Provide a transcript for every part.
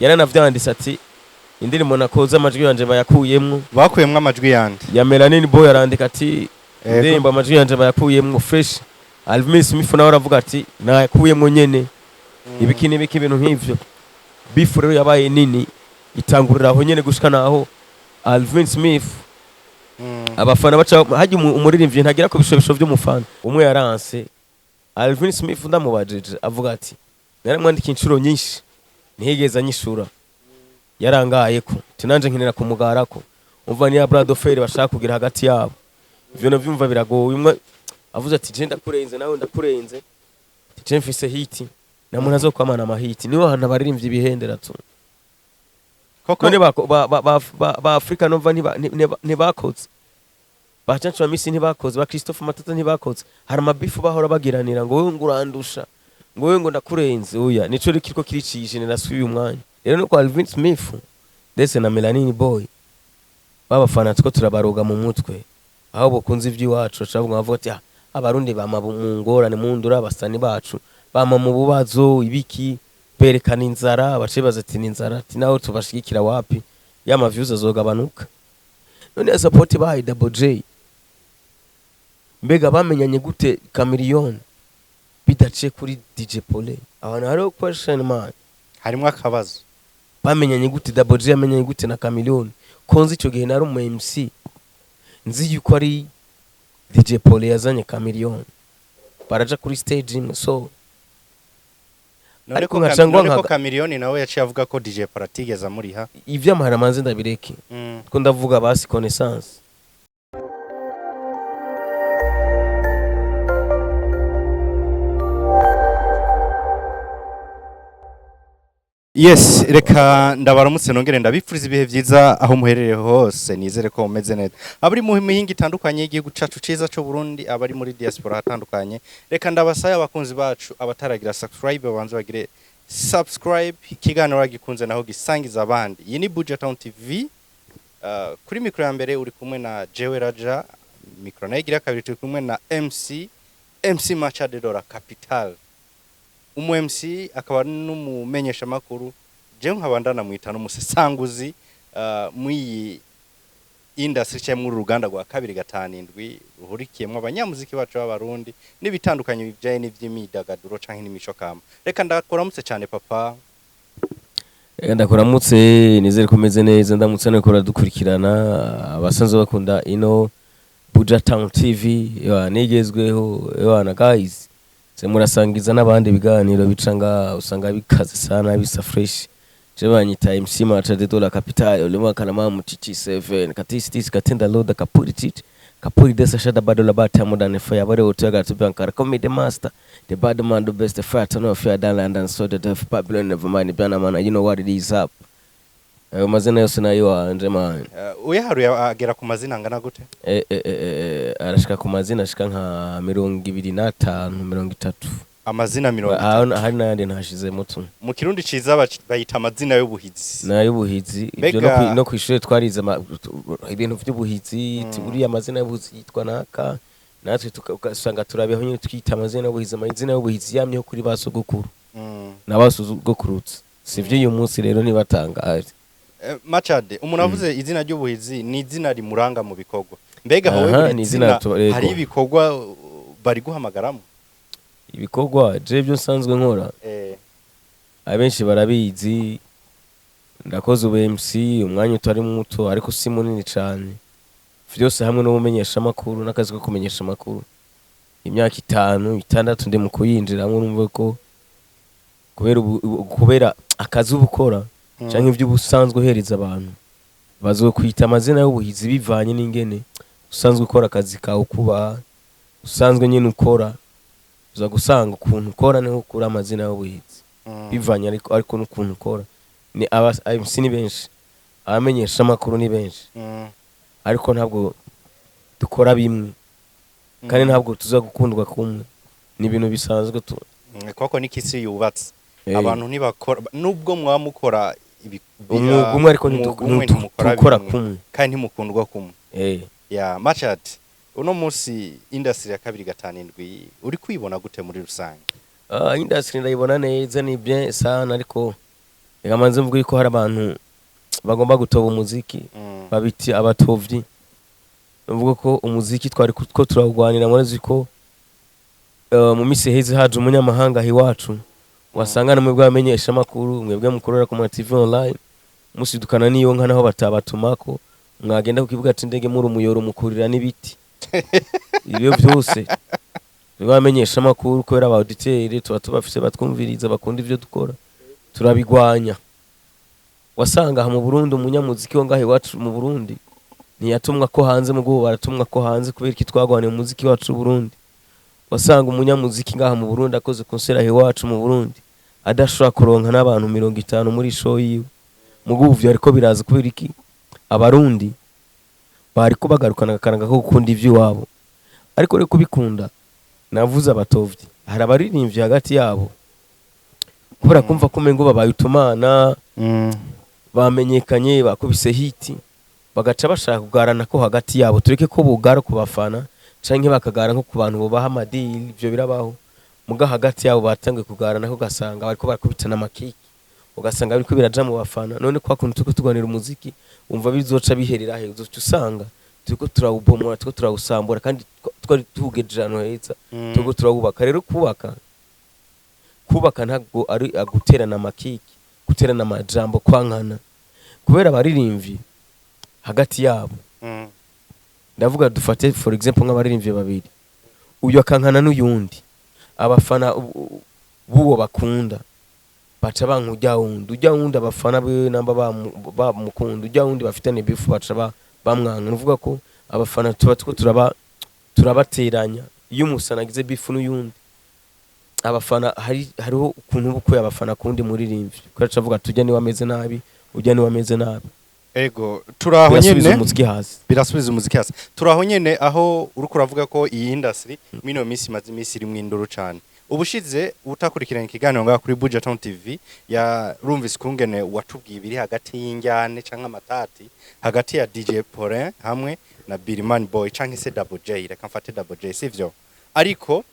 Yaranavyanditse ati indirimbo nakoze amajwi yanje bayakuyemwo. Bakuyemwo amajwi yandi? Ya Melanin Boy arandika ati indirimbo amajwi yanje bayakuyemwo fresh. Alvin Smith nawe aravuga ati nayakuyemwo nyene, ibiki n'ibiki, ibintu nk'ivyo. Beef rero yabaye nini, itangurira aho nyene gushika naho Alvin Smith abafana baca hajya umuririmbyi ntagira ku bishobisho by'umufana umwe yaranse. Alvin Smith ndamubajije avuga ati naramwandikiye inshuro nyinshi ntiyigeze anyishura, yarangaye ko tinanje nkenera kumugarako. Umva, niya bras de fer bashaka kugira hagati yabo, ivyo navyumva biragoye. Umwe avuze ati je ndakurenze, nawe ndakurenze, ati je mfise hit na muntu azokwamana amahiti. Niho hantu abaririmbyi bihendera tu. Koko. None ba Afrika nova ntibakoze, ba Canco Misi ntibakoze, ba Christophe Matata ntibakoze. Hari amabifu bahora bagiranira ngo wowe ngo urandusha, ngo wowe ngo ndakurenze. Oya, nico rero kiriko kiriciye generation y'uyu mwanya. Rero nuko Alvin Smith ndetse na Melanin Boy babafana two turabaroga mu mutwe, aho bokunze ivy'iwacu baca bavuga ati: "Ah, abarundi bama mu ngorane, mu ndura, abasani bacu bama mu bubazo ibiki." Berekana inzara, bace baza ati ni inzara, ati naho tubashigikira wapi, ya ma views azogabanuka. None ya support bahaye Double J, mbega bamenyanye gute Chameleone bidaciye kuri DJ Pole? Abantu hariho question man. Harimwo akabazo. Bamenyanye gute? Double J yamenyanye gute na Chameleone? Ko nzi icyo gihe nari umu MC, nzi yuko ari DJ Pole yazanye Chameleone, baraja kuri stage imwe, so None ariko ko nkaca ngwa none ko Chameleone nawe yaciye avuga ko DJ Pole atigeze amuriha. Ivy'amahera manze ndabireke, ko ndavuga basi connaissance. Yes, reka ndabaramutse nongere ndabipfuriza ibihe byiza aho muherereye hose. Nizere ko mumeze neza, abari mu mihinga itandukanye y'igihugu cacu ciza c'u Burundi, abari muri diaspora hatandukanye. Reka ndabasaye abakunzi bacu, abataragira subscribe babanze bagire subscribe, ikiganiro bagikunze naho gisangiza abandi. Iyi ni Budget Town TV. Kuri mikro ya mbere uri kumwe na Jewe Raja, mikro nayo igira kabiri turi kumwe na MC Machade Dora Capital, umu MC akaba n'umumenyesha makuru, jewe nkaba ndanamwita n'umusesanguzi mw'iyi industry cyangwa muri uruganda rwa 257 ruhurikiyemo abanyamuziki bacu b'abarundi n'ibitandukanye bijanye n'ivy'imyidagaduro canke n'imico kama. Reka ndakuramutse cyane, papa. Reka ndakuramutse, nizere ko umeze neza. Ndamutse nuko uradukurikirana, abasanzwe bakunda ino Buja Town TV nigezweho. Ewana guys, se murasangiza n'abandi ibiganiro bica nga usanga bikaze sana, bisa fresh. Je banyita MC Matra de la Capitale, ulima kalama mutichi 7 katisi tisi katenda loda kapuri titi kapuri desa shada bado la bata modern fire bare otoga tubankara comedy master, the bad man, the best fighter, no fear down and so the death Babylon, never mind bana man, you know what it is up. Ayo mazina yose nayo wanje man. Uyaharuye agera ku mazina angana gute? Arashika ku mazina ashika nka 25, 30. Amazina 30? Hari n'ayandi ntashizemo tu. Mu kirundi ciza bayita amazina y'ubuhizi. N'ay'ubuhizi ibyo no no kw'ishure twarize ibintu vy'ubuhizi, uriya amazina y'ubuhizi yitwa naka, natwe ugasanga turabeho nyine twita amazina y'ubuhizi. Amazina y'ubuhizi yamyeho kuri ba sogokuru na ba sogokurutse, si ivy'uyu munsi rero, ntibatangaje. Machade, umuntu avuze izina ry'ubuhizi ni izina rimuranga mu bikorwa. Mbega wowe Aha, buri ni izina zina yego. hari ibikorwa bari guhamagaramo? Ibikorwa je byo nsanzwe nkora, abenshi barabizi. Ndakoze ubu MC umwanya utari muto ariko si munini cane, vyose hamwe n'ubumenyesha amakuru n'akazi ko kumenyesha amakuru, imyaka 5, 6 ndi mu kuyinjiramwo. Urumva ko kubera kubera akazi uba ukora canke ivyo uba usanzwe uhereza abantu, bazokwita amazina y'ubuhizi bivanye n'ingene usanzwe ukora akazi kawe, ukubaha usanzwe nyene ukora. Uza gusanga ukuntu ukora niho ukura amazina y'ubuhizi, bivanye ariko n'ukuntu ukora. Ni aba MC ni benshi, abamenyesha amakuru ni benshi, ariko ntabwo dukora bimwe kandi ntabwo tuza gukundwa kumwe, ni ibintu bisanzwe tu. Koko niko isi yubatse. Abantu ntibakora, nubwo mwaba mukora Umwuga umwe ariko umwuga umwe, ntimukora ntitukora bimwe. kumwe. Kandi ntimukundwa kumwe. Ya Machad, uno munsi industry ya 257 uri kwibona gute muri rusange? Ah, industry ndayibona neza, ni bien sana, ariko Reka manze mvuge ko hari abantu bagomba gutoba umuziki, babiti abatovyi. Nuvuga ko umuziki twari ko turawugwanira. Murazi ko mu misi iheze haje umunyamahanga aha iwacu, wasanga namwe bwamenyesha amakuru, mwebwe mukorera ku ma TV online, musidukana n'iyo nka naho batabatumako, mwagenda ku kibuga c'indege muri umuyoro mukurira n'ibiti. Ibyo byose bamenyesha amakuru, kubera aba auditeurs tuba tubafise batwumviriza, bakunda ivyo dukora, turabigwanya. Wasanga aha mu Burundi umunyamuziki wo ngaha iwacu mu Burundi ntiyatumwa ko hanze, mu gubu baratumwa ko hanze. Kubera iki? Twagwaniye umuziki wacu w'u Burundi. Wasanga umunyamuziki ngaha mu Burundi akoze concert aha iwacu mu Burundi adashobora kuronka n'abantu 50 muri show yiwe. Mu gubu vyo ariko biraza. Kubera iki? Abarundi bariko bagarukana akaranga ko gukunda ivy'iwabo. Ariko rero kubikunda, navuze abatovyi, hari abaririmbyi hagati yabo kubera kumva ko umengo babaye utumana, bamenyekanye, bakubise hit, bagaca bashaka kugarana ko hagati yabo. Tureke ko bugara ku bafana canke bakagara nko ku bantu bubaha amadili, ivyo birabaho. Muga hagati yabo batangiye kugarana ko, ugasanga bariko barakubitana amakiki, ugasanga biriko biraja mu bafana. None kwa kuntu turiko turwanira umuziki, umva bizoca biherera he? Uzoca usanga turiko turawubomora, turiko turawusambura, kandi twari tuwugejeje ahantu heza, turiko turawubaka. Rero kubaka ntabwo ari guterana amakiki, guterana amajambo, kwankana kubera abaririmbyi hagati yabo. Ndavuga dufate for example nk'abaririmbyi babiri, uyu akankana n'uyundi, abafana b'uwo bakunda baca banka ujya wundi. Ujya wundi abafana biwe namba bamukunda, ujya wundi bafitanye beef baca bamwanka. Ni ukuvuga ko abafana tuba two turabateranya. Iyo umusana agize beef n'uyundi, abafana hariho ukuntu uba ukuye abafana kundi muririmbyi, kubera aca avuga ati ujya niwe ameze nabi, ujya niwe ameze nabi. Ego, turaho Birasubiza nyene. umuziki hasi. Birasubiza umuziki hasi. Turaho nyene aho uriko uravuga ko iyi industry mino minsi imaze iminsi irimwo induru cane. Ubushize utakurikirana ikiganiro ngaha kuri Buja Town TV yarumvise ukungene watubwiye ibiri hagati y'injyane canke amatati hagati ya DJ Paulin hamwe na Bilman Boy canke se Double J. Reka mfate Double J, sivyo? Ariko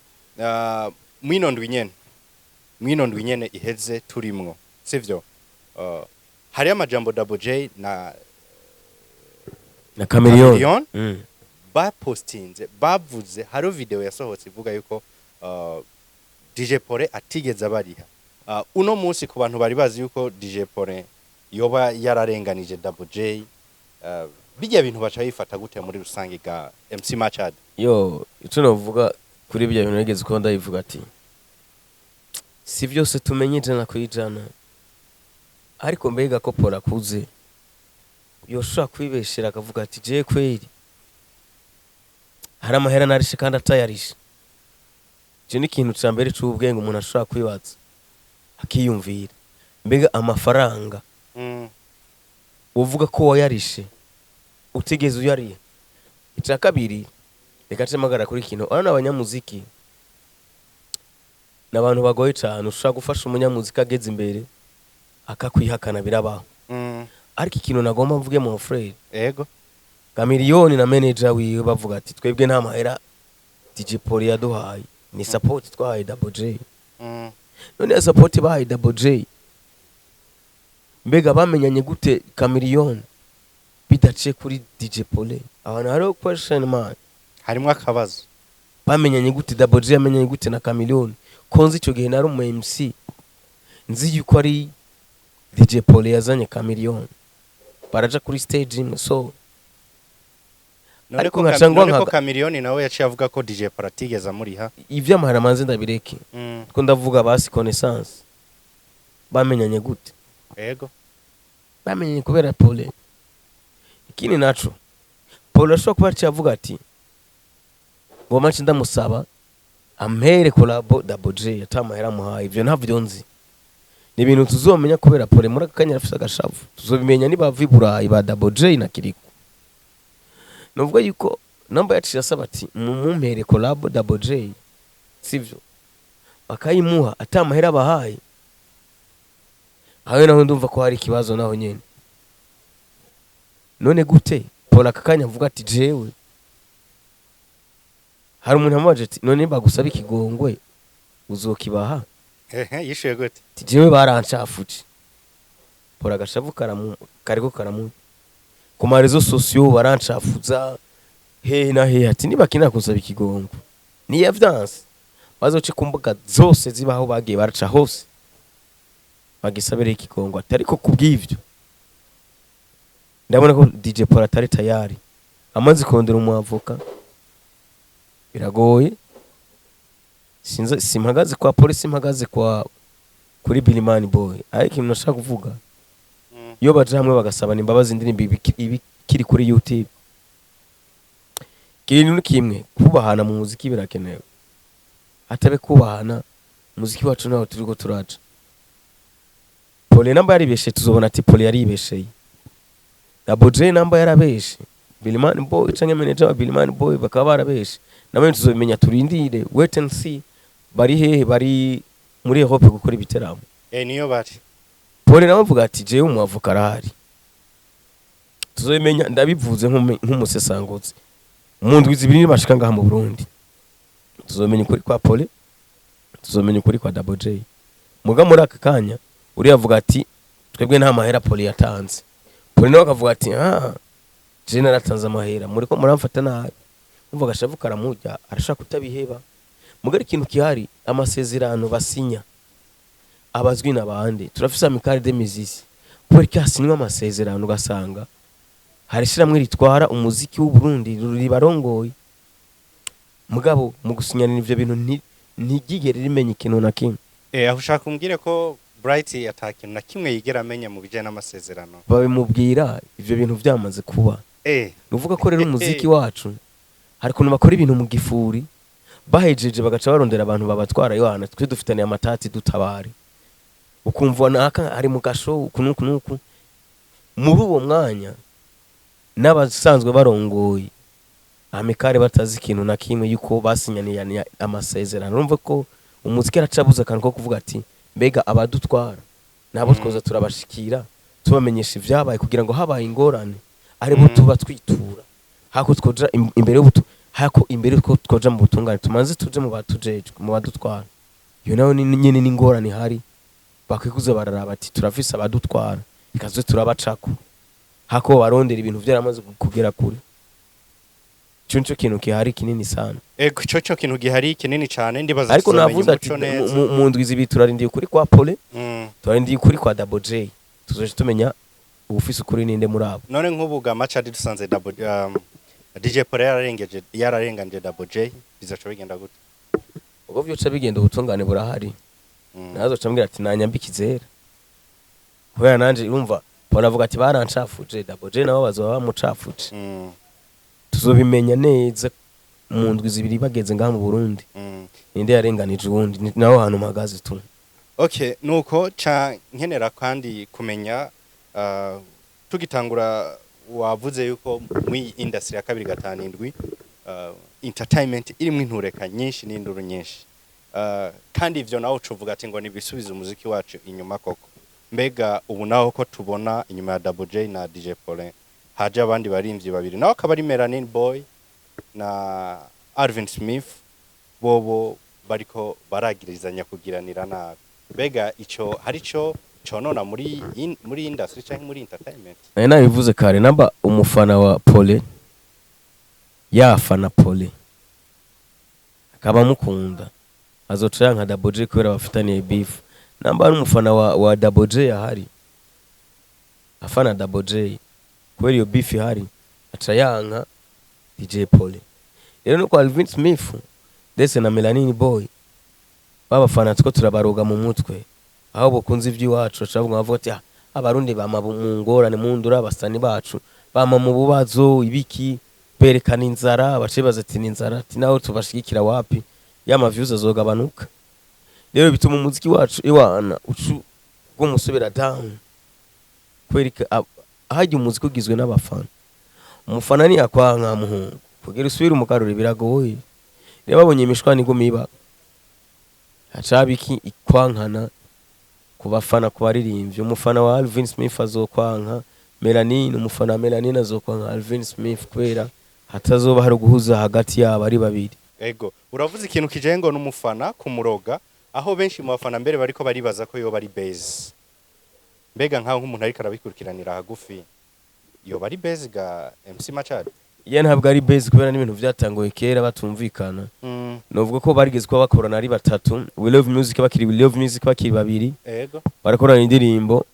mwino ndwi nyene iheze turimwo, sivyo, hariyo amajambo Double J na Na Chameleone. Chameleone bapostinze, bavuze. Hariho video yasohotse ivuga yuko DJ Pole atigeze abariha. Uno munsi ku bantu bari bazi yuko DJ Pole yoba yararenganije Double J, bijya bintu baca bifata gute muri rusange ga MC Machad? Yo, ico novuga kuri ibyo bintu, nigeze kuba ndabivuga ati si byose tumenye 100%. Ariko mbega ko Paul akuze, yoshobora kwibeshera akavuga ati jewe kweri hari amahera narishe kandi atayarishe? Icyo ni ikintu ca mbere c'ubwenge umuntu ashobora kwibaza akiyumvira: mbega amafaranga uvuga ko wayarishe utigeze uyariha? Icya kabiri, reka nce kuri kino. Urabona abanyamuziki ni abantu bagoye cyane. Ushobora gufasha umunyamuziki ageze imbere akakwihakana, birabaho. Ariko ikintu nagomba mvuge mu frère, Ego. Chameleone na manager wiwe bavuga ati twebwe nta mahera DJ Paul yaduhaye, ni support twahaye Double J. None ya support bahaye Double J, mbega bamenyanye gute Chameleone bidaciye kuri DJ Paul? Abantu hariho question man. Harimwo akabazo. Bamenyanye gute? Double J yamenyanye gute na Chameleone? Ko nzi icyo gihe nari umu MC, nzi yuko ari DJ Paul yazanye Chameleone, baraja kuri stage imwe, so None Ariko ko nkaca ngwa none ko nkaga- Chameleone nawe yaciye avuga ko DJ Paul atigeze amuriha. Ivy'amahera manze ndabireke, ko ndavuga basi connaissance, bamenyanye gute? Ego. Bamenyanye kubera Paul. Ikindi naco, Paul ashobora kuba yaciye avuga ati ngoma nce ndamusaba ampere collabo Double J atamahera amuhaye. Ivyo ntavyo nzi, ni ibintu tuzomenya kubera Paul muri aka kanya arafise agashavu. Tuzobimenya nibava i Burayi ba Double J na Kiriko. Nuvuga yuko namba yaciye asaba ati mumumpere collabo Double J, sivyo, bakayimuha atamahera abahaye, aho naho ndumva ko hari ikibazo naho nyene. None gute Paul aka kanya avuga ati jewe hari umuntu amubaje ati none bagusaba ikigongwe uzokibaha? Ehe, yishuye gute? Ati jewe barancafuje. Pora agashavu kariko karamu ku ma réseaux sociaux, barancafuza hehe na hehe. Ati nibakenera kunsaba ikigongo niya vyanse, bazoce ku mbuga zose zibaho, bagiye baraca hose bagisabire ikigongo. Ati ariko kubw'ivyo ndabona ko DJ Paul atari tayari, amaze kurondera umwavoka biragoye. Sinzi, simpagaze kwa polisi, mpagaze kwa kuri Bilimani Boy, ariko ikintu nashaka kuvuga, iyo baje hamwe bagasabana imbabazi, indirimbo ibikiri kuri YouTube. Ikintu ni kimwe, kubahana mu muziki birakenewe. Hatabe kubahana, umuziki wacu nawo turiko turaca. Pole namba yaribeshe, tuzobona ati Pole yaribesheye. Double J namba yarabeshe, Bilimani Boy canke manager wa Bilimani Boy bakaba barabeshe, nabo tuzobimenya. Turindire, wait and see. Bari hehe? Bari muri Europe gukora ibiteramo. Niyo bari. Pole nawe avuga ati jewe umwavoka arahari. Tuzobimenya, ndabivuze nk'umusesanguzi. Mu ndwi 2 bashika ngaha mu Burundi, tuzomenya ukuri kwa Pole, tuzomenya ukuri kwa Double J. Muga muri aka kanya uriya avuga ati twebwe nta mahera Pole yatanze. Pole nawe akavuga ati ah, je naratanze amahera, muriko muramfata nabi. Umva, agashavu karamurya, arashaka kutabiheba. Muga ari ikintu kihari, amasezerano basinya abazwi n'abandi. Turafise amicale des musiciens. Kubera ko hasinywa amasezerano, ugasanga hari ishyirahamwe ritwara umuziki w'u Burundi ribarongoye, mugabo mu gusinyanira ivyo bintu ntiryigere rimenya ikintu na kimwe. Aho ushaka umbwire ko Bright ata kintu na kimwe yigera amenya mu bijanye n'amasezerano? Babimubwira ivyo bintu vyamaze kuba. Ni uvuga ko rero umuziki wacu hari ukuntu bakora ibintu mu gifuri, bahejeje bagaca barondera abantu babatwara: "Yohana, twe dufitaniye amatati, dutabare." Ukumva naka ari mu gasho uku n'uku n'uku. Muri uwo mwanya n'abasanzwe barongoye amicale batazi ikintu na kimwe yuko basinyaniye amasezerano. Urumva ko umuziki aracabuza akantu ko kuvuga ati mbega abadutwara nabo twoza turabashikira, tubamenyesha ivyabaye, kugira ngo habaye ingorane aribo tuba twitura, hako twoja imbere y'ubutu, hako imbere ko twoja mu butungane, tumanze tuje mu batujejwe, mu badutwara. Iyo nayo ni nyene n'ingorane ihari. Bakwiye kuza bararaba ati turafise abadutwara, reka tuze turabacako, hako barondera ibintu vyaramaze kugera kure. Ico nico kintu gihari kinini sana. Ego, ico cyo kintu gihari kinini cyane, ndibaza Ariko tuzomenya navuze ati umuco neza. mu ndwi 2 turarindiye ukuri kwa Pole, turarindiye ukuri kwa Double J, tuzoje tumenya uwufise ukuri ninde muri abo. None nk'ubu ga Machadi, dusanze Double DJ Paul yararengeje, yararenganije Double J, bizaca bigenda gute? Ubwo vyoca bigenda, ubutungane burahari. Nazoca ambwira ati nanyambika izera, kubera nanje urumva Paul avuga ati barancafuje, Double J nabo bazoba bamucafuje. Tuzobimenya neza mu ndwi 2 bageze ngaha mu Burundi, ninde yarenganije uwundi. Naho hantu mpagaze tu. Okay, nuko ca nkenera kandi kumenya, tugitangura wavuze yuko muri industry ya 257 entertainment irimwo intureka nyinshi n'induru nyinshi, kandi ivyo nawe ucuvuga ati ngo nibisubiza umuziki wacu inyuma koko. Mbega ubu naho ko tubona inyuma ya Double J na DJ Paulin haje abandi barimvyi babiri, nawe akaba ari Melanin Boy na Alvin Smith, bobo bariko baragirizanya kugiranira nabi, mbega ico hari ico conona muri industry canke muri entertainment? Nari nabivuze kare, namba umufana wa Pole yafana Pole akaba amukunda, azoca yanka Double J kubera bafitaniye beef. Namba ari umufana wa Double J ahari afana Double J, kubera iyo beef ihari aca yanka DJ Pole. Rero no kwa Alvin Smith ndetse na Melanin Boy, babafana two turabaroga mu mutwe, aho bakunze iby'iwacu baca bavuga ati: "Ah, abarundi bama mu ngorane, mu ndura, abasani bacu bama mu bubazo ibiki, berekana inzara." Bace baza ati ni inzara, ati naho tubashigikira wapi, ya ma views azogabanuka. Rero bituma umuziki wacu iwana ucu bw'umusubira down, kubera hajya umuziki ugizwe n'abafana. Umufana ni akwanka muhungu, kugira usubire umukaruri biragoye. Rero babonye imishwani iguma iba, hacaba iki? Ikwankana ku bafana, ku baririmbyi. Umufana wa Alvin Smith azokwanka Melanin, umufana wa Melanin azokwanka Alvin Smith, kubera hatazoba hari guhuza hagati yabo ari babiri. Ego, uravuze ikintu kijanye ngo n'umufana kumuroga, aho benshi mu bafana mbere bariko baribaza ko yoba ari base. Mbega nkaho nk'umuntu ariko arabikurikiranira hagufi, yoba ari buzz ga MC Machari? Ye, ntabwo ari buzz, kubera n'ibintu vyatanguye kera batumvikana. Novuga ko barigeze kuba bakorana ari batatu, We Love Music, bakiri We Love Music, bakiri babiri. Barakorana indirimbo,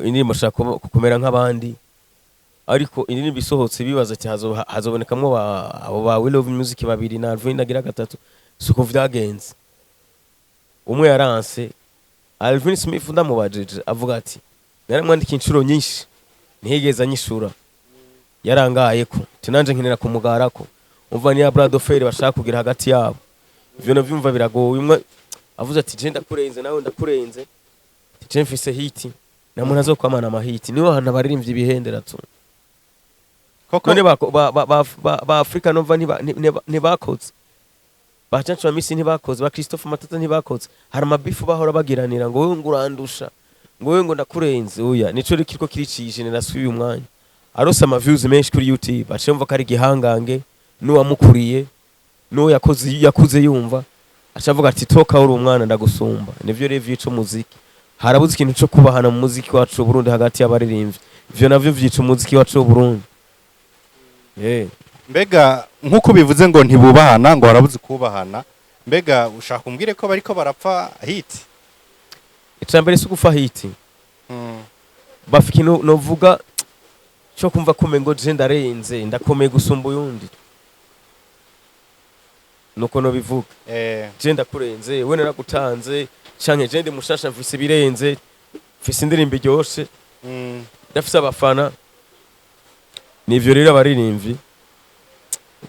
indirimbo ashaka kumera nk'abandi, ariko indirimbo isohotse bibaza ati hazobonekamwo abo ba We Love Music babiri na Alvin agira gatatu. Siko vyagenze, umwe yaranse. Alvin Smith ndamubajije, avuga ati naramwandikiye inshuro nyinshi ntiyigeze anyishura, yarangaye ko tinanje nkenera kumugarako. Umva, niya bras de fer bashaka kugira hagati yabo, ivyo navyumva biragoye. Umwe avuze ati je ndakurenze, nawe ndakurenze, ati je mfise hit, nta muntu azokwamana amahiti. Niho hantu abaririmbyi bihendera tu. Koko. None ba Africa Nova ntibakoze, ba Canco Misi ntibakoze, ba Christophe Matata ntibakoze. Hari amabifu bahora bagiranira ngo wewe ngo urandusha, ngo wewe ngo ndakurenze. Oya, nico rero kiriko kiriciye generation y'uyu mwanya. Arose ama views menshi kuri YouTube, aciye yumva ko ari igihangange, n'uwamukuriye n'uwo yakoze yakuze yumva, aca avuga ati toka, uri umwana, ndagusumba. Nivyo rero vyica umuziki. Harabuze ikintu co kubahana mu muziki wacu w'u Burundi hagati y'abaririmbyi. Ivyo navyo vyica umuziki wacu w'u Burundi. Mbega nk'uko bivuze ngo ntibubahana, ngo harabuze kubahana, mbega ushaka umbwire ko bariko barapfa hit? Icambere si ugufa hit. Bafika ikintu novuga cyo kumva kume ngo je ndarenze, ndakomeye gusumba uyundi, nuko nobivuga. Je ndakurenze, we naragutanze, canke je ndi mushasha, mfise ibirenze, mfise indirimbo iryoshe, ndafise abafana. Nivyo rero abaririmbyi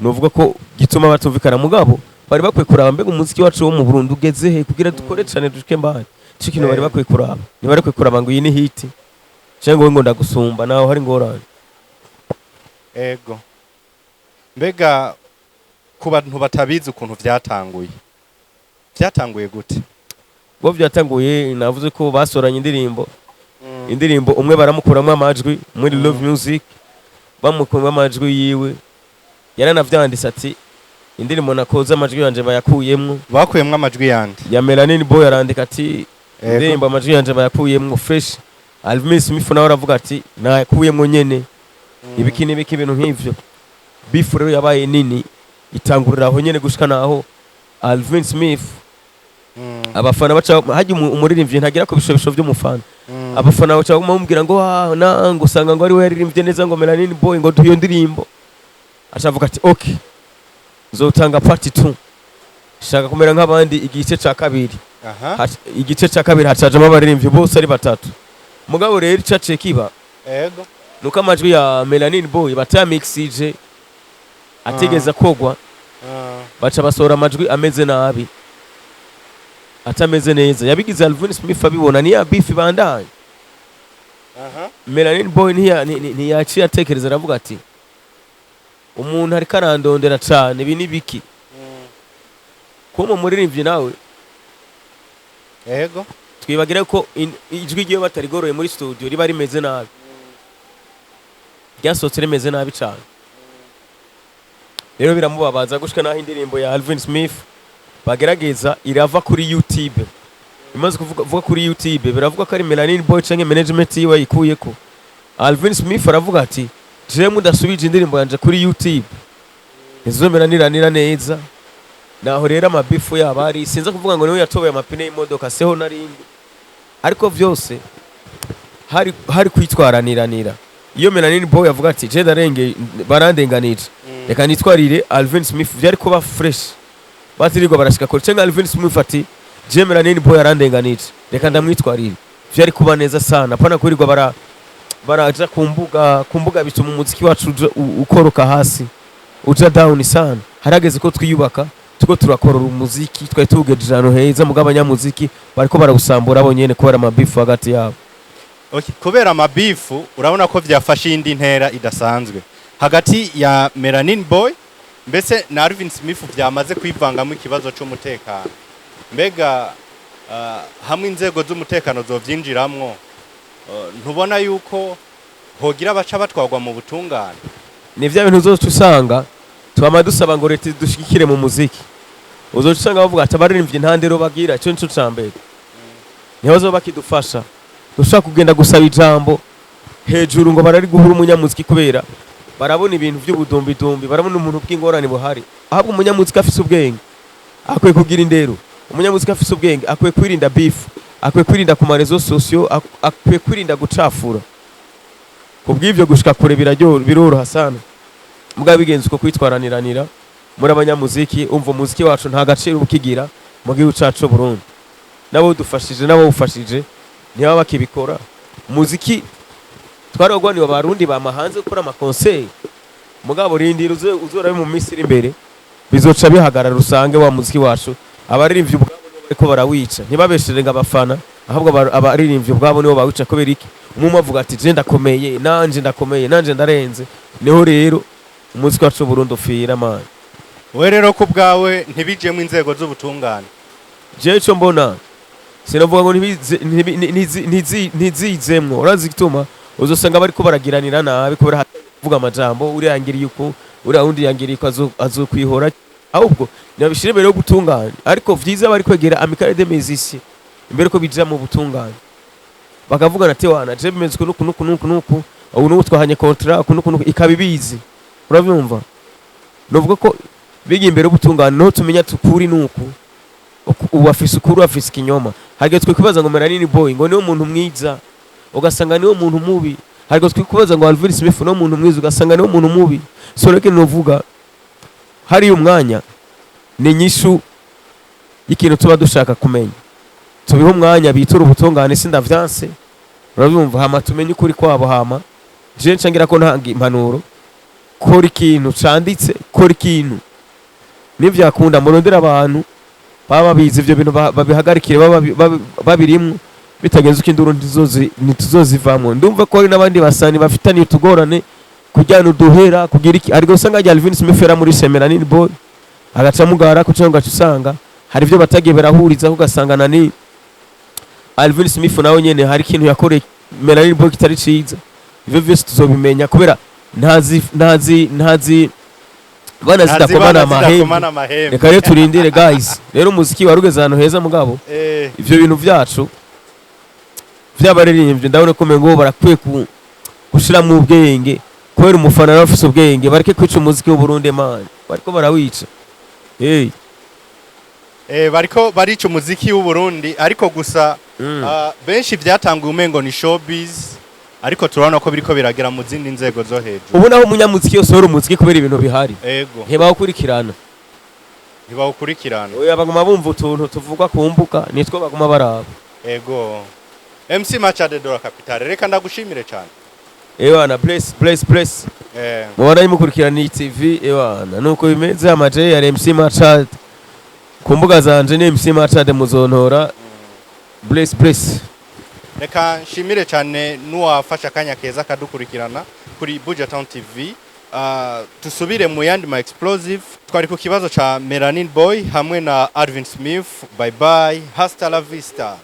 novuga ko gituma batumvikana. Mugabo bari bakwiye kuraba mbega umuziki wacu wo mu Burundi ugeze he, kugira dukore cane dushike mbali. Ico kintu bari bakwiye kuraba. Ntibari bakwiye kuraba ngo iyi ni hit cyangwa ngo ndagusumba, naho hari ingorane. Ego. Mbega ku bantu batabizi ukuntu vyatanguye, vyatanguye gute? Bo byatanguye, navuze ko basoranye indirimbo. Indirimbo umwe baramukuramo amajwi muri Love Music, bamukuramo amajwi yiwe, yaranavyanditse ati indirimbo nakoze amajwi yanje bayakuyemwo. Bakuyemwo amajwi yandi? Ya Melanin Boy. Arandika ati indirimbo amajwi yanje bayakuyemwo fresh. Alvin Smith nawe aravuga ati nayakuyemwo nyene, ibiki n'ibiki, ibintu nk'ivyo. Beef rero yabaye nini, itangurira aho nyene gushika naho Alvin Smith abafana baca hajya umuririmbyi ntagira ku bishobisho by'umufana. Abafana baca bamubwira ngo ah, na ngo usanga ngo ari we yaririmbye neza, ngo Melanin Boy, ngo duhe iyo ndirimbo. Acavuga ati okay, nzotanga part 2, shaka kumera nk'abandi, igice ca kabiri. Igice ca kabiri hacajemo abaririmbyi bose ari batatu. Mugabo rero icaciye kiba nuko amajwi ya Melanin Boy batayamixije, atigeze akogwa. Baca basohora amajwi ameze nabi, atameze neza. Yabigize Alvin Smith abibona, niya beef bandanye. Melanin Boy ntiyaciye atekereza, aravuga ati umuntu ariko arandondera cane, ibi ni biki? Kuba umuririmbyi nawe, twibagire ko ijwi ryiwe batarigoroye muri studio riba rimeze nabi, ryasohotse rimeze nabi cane. Rero biramubabaza gushika naho indirimbo ya Alvin Smith bagerageza irava kuri YouTube. Imaze kuvuga vuga kuri YouTube, biravuga ko ari Melanin Boy canke management yiwe yikuyeko. Alvin Smith aravuga ati jewe mudasubije indirimbo yanje kuri YouTube ntizomera niranira neza. Naho rero amabifu yabo ari, sinza kuvuga ngo niwe yatoboye amapine y'imodoka, seho narindi, ariko vyose hari kwitwaraniranira. Iyo Melanin Boy avuga ati je ndarenge, barandenganije, reka nitwarire Alvin Smith, vyari kuba fresh, batirirwa barashika kure. Canke Alvin Smith ati je Melanin Boy arandenganije, reka ndamwitwarire, vyari kuba neza sana. Pana kwirirwa baraja ku mbuga. Ku mbuga bituma umuziki wacu ukoroka hasi, uja down sana. Harageze ko twiyubaka, tuko turakorora umuziki twari tuwugejeje ahantu heza, mugabo abanyamuziki bariko barawusambura bo nyene kubera amabifu hagati yabo. Okay. Kubera amabifu, urabona ko vyafashe indi ntera idasanzwe hagati ya Melanin Boy mbese na Alvin Smith, vyamaze kwivangamo ikibazo c'umutekano. Mbega hamwe inzego z'umutekano zovyinjiramwo, ntubona yuko hogira abaca batwarwa mu butungane? Ni vya bintu uzoca usanga twama dusaba ngo leta dushigikire mu muziki. Uzoca usanga bavuga ati abaririmbyi nta ndero bagira. Ico nico ca mbere, ntibazoba bakidufasha. Ntushobora kugenda gusaba ijambo hejuru ngo barari guhura umunyamuziki, kubera barabona ibintu by'ubudumbidumbi, barabona umuntu bw'ingorane buhari. Ahubwo umunyamuziki afise ubwenge akwiye kugira indero, umunyamuziki afise ubwenge akwiye kwirinda beef, akwiye kwirinda ku ma réseaux sociaux, akwiye kwirinda gucafura. Kubw'ivyo gushika kure biroroha sana. Mugabo bigenze uko kwitwaraniranira muri abanyamuziki, umva, umuziki wacu nta gaciro ukigira mu gihugu cacu c'u Burundi. Nabo dufashije, nabo ufashije, ntibaba bakibikora. Umuziki twarogwaniwe, abarundi bama hanze gukora ama concert. Mugabo rindira uzorabe mu minsi iri imbere, bizoca bihagarara, usange wa muziki wacu abaririmbyi ubwabo nibo bariko barawica. Ntibabeshere ngo abafana, ahubwo abaririmbyi ubwabo nibo bawica. Kubera iki? Umwe avuga ati: "Je ndakomeye, nanje ndakomeye, nanje ndarenze." Niho rero umuziki wacu w'Uburundi upfira, man. We rero ku bwawe, ntibijemo inzego z'ubutungane? Jewe ico mbona, sinavuga ngo ntizizemwo. Urazi igituma? Uzosanga bariko baragiranira nabi kubera kuvuga amajambo: uriya yangiriye uku, uriya wundi yangiriye uku, azokwihora. Ahubwo nibabishire imbere yo gutunganya. Ariko vyiza bari kwegera Amicale des Musiciens imbere ko bija mu butungane, bakavugana ati: "Wana, je bimeze uku nuku nuku nuku nuku, ubu nubu twahanye contrat uku nuku nuku," ikaba ibizi. Uravyumva? Novuga ko bigiye imbere y'ubutungane niho tumenya tukuri nuku ubu afise ukuri, afise ikinyoma. Harigeze twe kwibaza ngo Melanini Boy ngo niwe muntu mwiza, ugasanga niwe muntu mubi. Harigeze twe kwibaza ngo Alvin Smith niwe muntu mwiza, ugasanga niwe muntu mubi. So rero novuga hari umwanya ni inyishu y'ikintu tuba dushaka kumenya. Tubihe umwanya, bitura ubutungane, sindavyanse, urabyumva? Hama tumenye ukuri kwabo. Hama je nca ngira ko ntanga impanuro: kora ikintu canditse, kora ikintu nivyakunda, murondere abantu baba babizi ivyo bintu, babihagarikire, baba babirimwo. Bitagenze uko, induru ntituzozivamwo. Ndumva ko hari n'abandi basani bafitaniye utugorane, kujyana uduhera, kugira iki. Ariko usanga rya Alvin Smith yari muri Melanin Boy, agaca mugara kuko ngaca usanga hari ibyo batagiye barahuriza, ugasanga nani, Alvin Smith nawe nyene hari ikintu yakoreye Melanin Boy kitari ciza. Ivyo vyose tuzobimenya, kubera ntazi bana zidakomana amahembe. Zidakomana amahembe. Reka rero turindire, guys. Rero umuziki warugeze ahantu heza, mugabo ivyo bintu vyacu vy'abaririmbyi, ndabona ko umengo barakwiye gushiramwo ubwenge, kubera umufana nawe afise ubwenge. Bareke kwica umuziki w'Uburundi, man, bariko barawica, hey. Bariko barica umuziki w'u Burundi, ariko gusa benshi byatanguye umengo ni showbiz, ariko turabona ko biriko biragera mu zindi nzego zo hejuru. Ubu naho umunyamuziki yose wari umuziki, kubera ibintu bihari, ntibawukurikirana. Ntibawukurikirana. Oya, baguma bumva utuntu tuvugwa ku mbuga, nitwo baguma baraba. Ego, MC Machade de la Capitale, reka ndagushimire cyane. Ewana, bless, bless, bless. Mubona mukurikirana iyi TV, ewana, nuko bimeze. Amaje ya MC Machad, ku mbuga zanje ni MC Machad, muzontora. Bless, bless. Reka nshimire cyane n'uwafashe akanya keza akadukurikirana kuri Buja Town TV. Tusubire mu yandi ma explosive. Twari ku kibazo ca Melanin Boy hamwe na Alvin Smith. Bye bye, hasta la vista.